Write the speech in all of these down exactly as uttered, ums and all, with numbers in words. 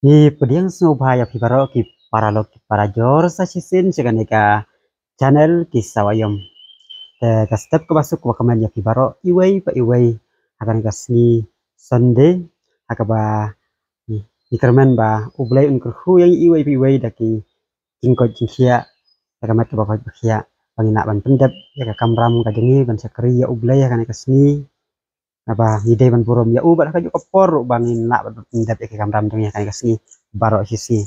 Ngi pdiang sngewbha ïa phi baroh ki paralok ki parajor sa shisien sha kane ka channel Ki Sawa Ïom. Te ka step kaba suk kaba kmen ïa phi baroh iwei pa iwei ha kane ka sngi Sunday ha kaba ngi kyrmen ba U Blei un kyrkhu ïa ngi iwei pa iwei da ki jingkoit jingkhiah, da ka met kaba koit ba khiah, ba ngin lah ban pyndep ïa ka kamram ka jong ngi ban shakri ïa U Blei ha kane ka sngi. Naba ngi dei ban burom ïa u bad ha kajuh ka por ruh ba ngin lah ban pyndep ïa ka kamram jong ngi ha kane ka sngi baroh shi sngi.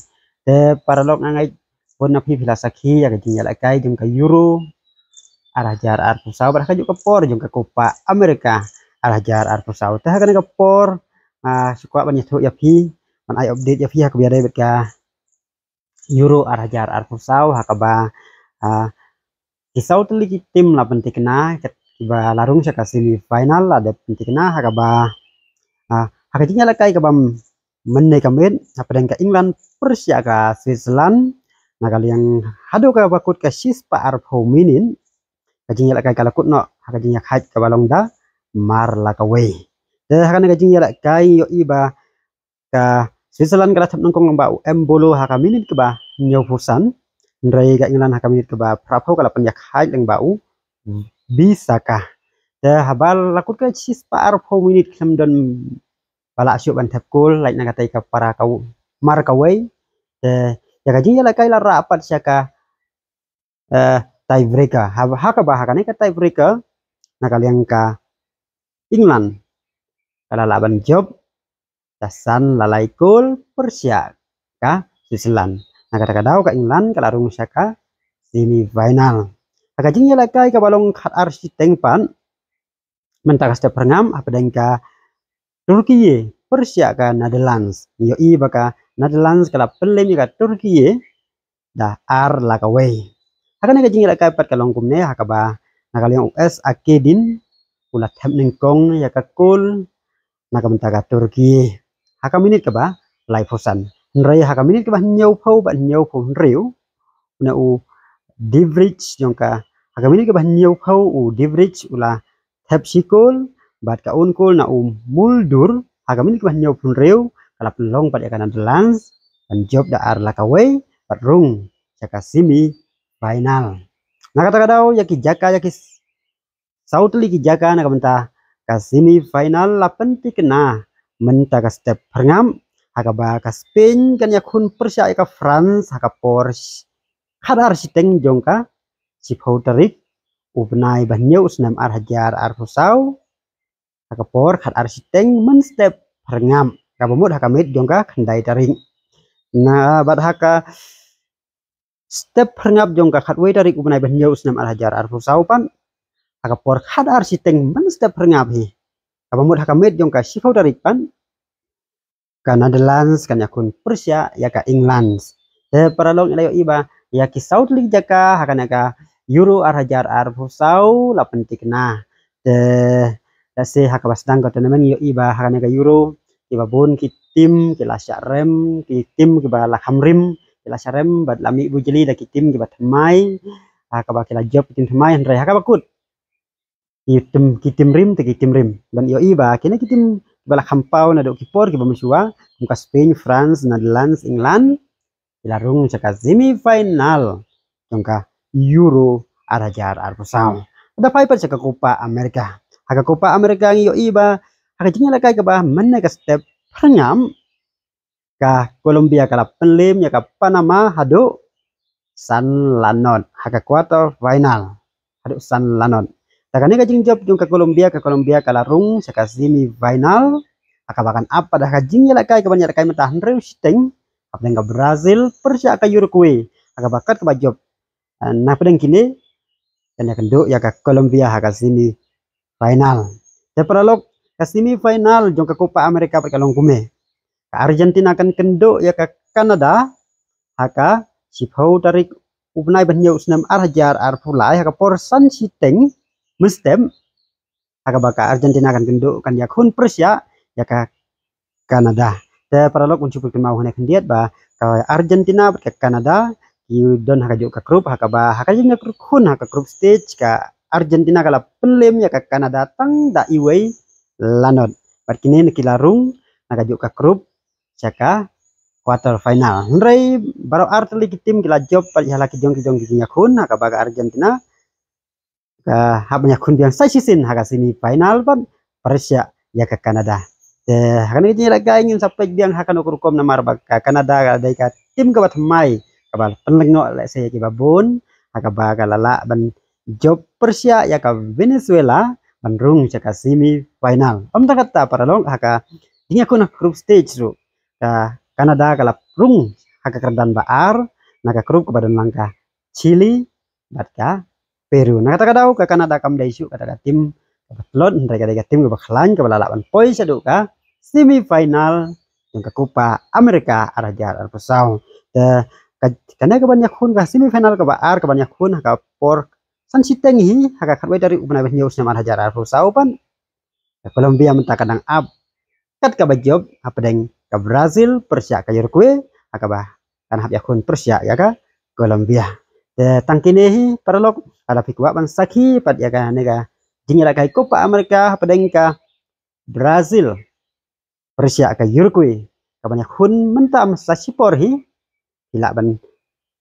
Te paralok, nga ngeit bun na phi phi la sakhi ïa ka jingïalehkai jong ka Euro ar hajar arphew saw bad ha kajuh ka por jong ka Copa America ar hajar arphew saw. Te ha kane ka por, ah, shu kwah ban ïathuh ïa phi, ban ai update ïa phi ha kaba ïadei bad ka Euro ar hajar arphew saw ha kaba, ah, ki saw tylli ki tim la pynthikna, kiba la rung sha ka semi final la dep pynthikna ha kaba, ah, ha ka jingïalehkai kaba mynne ka miet hapdeng ka England pyrshah ka Switzerland, na ka liang haduh kaba kut ka shispah arphew minit, ka jingïalehkai ka la kut noh ha ka jingïakhaid kaba long da mar la kawei. Te ha kane ka jingïalehkai ïohi ba ka Switzerland ka la thep nyngkong lyngba u Embolo ha ka minit kaba hynñiewphew san, hynrei ka England ha ka minit kaba phraphew ka la pynïakhaid lyngba u Bissaka. Te haba la kut ka shispah arphew minit khlem don ba la shuh ban thep kol, lait na katei ka para ka mar kawei. Te ïa ka jingïalehkai la rah pat sha ka, eh, tiebreaker. Ha, ha kaba ha kane ka tiebreaker, na ka liang ka England ka la lah ban jop da san la lai kol pyrshah ka Switzerland. Na kata ka daw ka England ka la rung sha ka semi final. Ha ka jingïalehkai kaba long khat ar shiteng pat, mynta ka step phyrngap hapdeng ka Turkey pyrshah ka Netherlands. Ïohi ba ka Netherlands ka la pynlem ïa ka Turkey da ar la kawei. Ha kane ka jingïalehkai pat ka long kumne ha kaba na ka liang u S Akedin u la thep nyngkong ïa ka kol na ka bynta ka Turkey ha ka minit kaba laiphew san. Hynrei ha ka minit kaba hynñiewphew bad hynñiewphew hynriew, une u Dibrich jong ka, ha ka minit kaba hynñiewphew u Dibrich u la thep shi kol bad ka un kol na u Muldur ha ka minit kaba hynñiewphew hynriew ka la pynlong pat ïa ka Netherlands ban jop da ar la kawei bad rung sha ka semi final. Na kata ka daw ïa ki jaka, ïa ki saw tylli ki jaka na ka bynta ka semi final la pynthikna mynta ka step phyrngap ha kaba ka Spain kan ïakhun pyrshah ïa ka France ha ka por sh-, khat ar shiteng jong ka shiphew tarik u bnai ba hynñiew u snem ar hajar arphew saw ha ka por khat ar shiteng mynstep phyrngap kaba mut ha ka miet jong ka khyndai tarik. Na bad ha ka step phyrngap jong ka khatwei tarik u bnai ba hynñiew u snem ar hajar arphew saw pat ha ka por khat ar shiteng mynstep phyrngap hi kaba mut ha ka miet jong ka shiphew tarik pat ka Netherlands kan ïakhun pyrshah ïa ka England. Te paralok, ngi la ïohi ba ïa ki saw tylli ki jaka ha kane ka Euro ar hajar arphew saw la pynthikna. Te lehse ha kaba sdang ka tournament ngi ïohi ba ha kane ka Euro kiba bun ki tim ki la shah rem, ki tim kiba la kham rim ki la shah rem bad la mih bujli da ki tim kiba thymmai, ha kaba ki la jop ki tim thymmai, hynrei ha kaba kut ki tim, ki tim rim te ki tim rim. Ban ïohi ba kine ki tim kiba la kham paw naduh ki por kiba mynshuwa kum ka Spain, France, Netherlands, England, ki la rung sha ka semi final jong ka Euro ar hajar arphew saw. Da phai pat sha ka Copa America. Ha ka Copa America ngi ïohi ba ha ka jingïalehkai kaba mynne ka step phyrngap ka Colombia ka la pynlem ïa ka Panama haduh san la nod ha ka quarter final, haduh san la nod. Te kane ka jingjop jong ka Colombia, ka Colombia ka la rung sha ka semi final ha kaba kan ap pat ha ka jingïalehkai kaban ïalehkai mynta hynriew shiteng hapdeng ka Brazil pyrshah ka Uruguay ha kaba kat kaba jop, eh, na pdeng kine kan ïakynduh ïa ka Colombia ha ka semi final. Te paralok, ka semi final jong ka Copa America pat ka long kumne. Ka Argentina kan kynduh ïa ka Canada ha ka shiphew tarik u bnai ba hynñiew u snem ar hajar arphew lai ha ka por san shiteng mynstep, ha kaba ka Argentina kan kynduh, kan ïakhun pyrshah ïa ka Canada. Te paralok, un shu pyrkhat mo hangne khyndiat ba ka Argentina bad ka Canada ki don ha kajuh ka group, ha kaba ha ka jingïakhun ha ka group stage ka Argentina ka la pynlem ïa ka Canada tang da iwei la nod. Bad kine ki la rung na kajuh ka group sha ka quarter final. Hynrei baroh ar tylli ki tim ki la jop pat ïa la ki jong ki jong ki jingïakhun, ha kaba ka Argentina ka hap ban ïakhun biang sa shisien ha ka semi final ban pyrshah ïa ka Canada. Te ha kane ka jingïalehkai ngin sa peit biang ha kano ka rukom namar ba ka Canada ka dei ka tim kaba thymmai kaba pynlyngngoh lehse ïa kiba bun, ha kaba ka la lah ban jop pyrshah ïa ka Venezuela ban rung sha ka semi final. Ym tang katta paralok, ha ka jingïakhun ha group stage ruh ka Canada ka la rung ha ka kyrdan ba ar na ka group kaba don lang ka Chile bad ka Peru. Na kata ka daw ka Canada kam dei shuh kata ka tim kaba tlot, hynrei ka dei ka tim kaba khlaiñ kaba la lah ban poi shaduh ka semi final jong ka Copa America ar hajar arphew saw. Te ka, kane ka ban ïakhun ka semi final kaba ar ka ban ïakhun ha ka por san shiteng hi ha ka khatwei tarik u bnai ba hynñiew snem ar hajar arphew saw pat. Ka Colombia mynta ka dang ap kat kaba jop hapdeng ka Brazil pyrshah ka Uruguay, ha kaba kan hap ïakhun pyrshah ïa ka Colombia. Te tang kine hi paralok, lada phi kwah ban sakhi pat ïa kane ka jingïalehkai Copa America hapdeng ka Brazil pyrshah ka Uruguay ka ban ïakhun mynta ym sa shipor hi, phi lah ban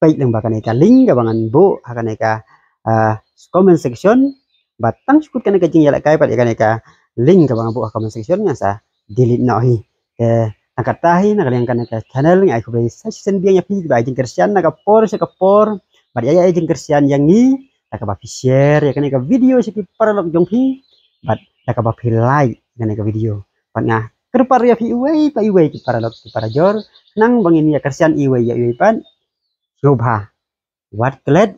peit lyngba kane ka link kaba ngan buh ha kane ka, ah, comment section. Bad tang shu kut kane ka jingïalehkai pat ïa kane ka link kaba ngan buh ha comment section ngan sa delete noh hi. Te tang katta hi na ka liang kane ka channel ngi ai khublei sa shisien biang ïa phi kiba ai jingkyrshan na ka por sha ka por. Bad ïa, ïa ai jingkyrshan ïa ngi da kaba phi share ïa kane ka video sha ki paralok jong phi. Bad da kaba phi like ïa kane ka video. Bad nga kyrpad ïa phi iwei pa iwei ki paralok ki parajor, nang ba ngin ïa kyrshan iwei ïa iwei pat, sngewbha wat klet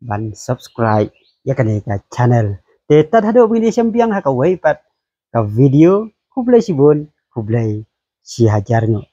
ban subscribe ïa kane ka channel. Te tad haduh ba ngin ïa shem biang ha kawei pat ka video, khublei shibun, khublei shihajar nguh.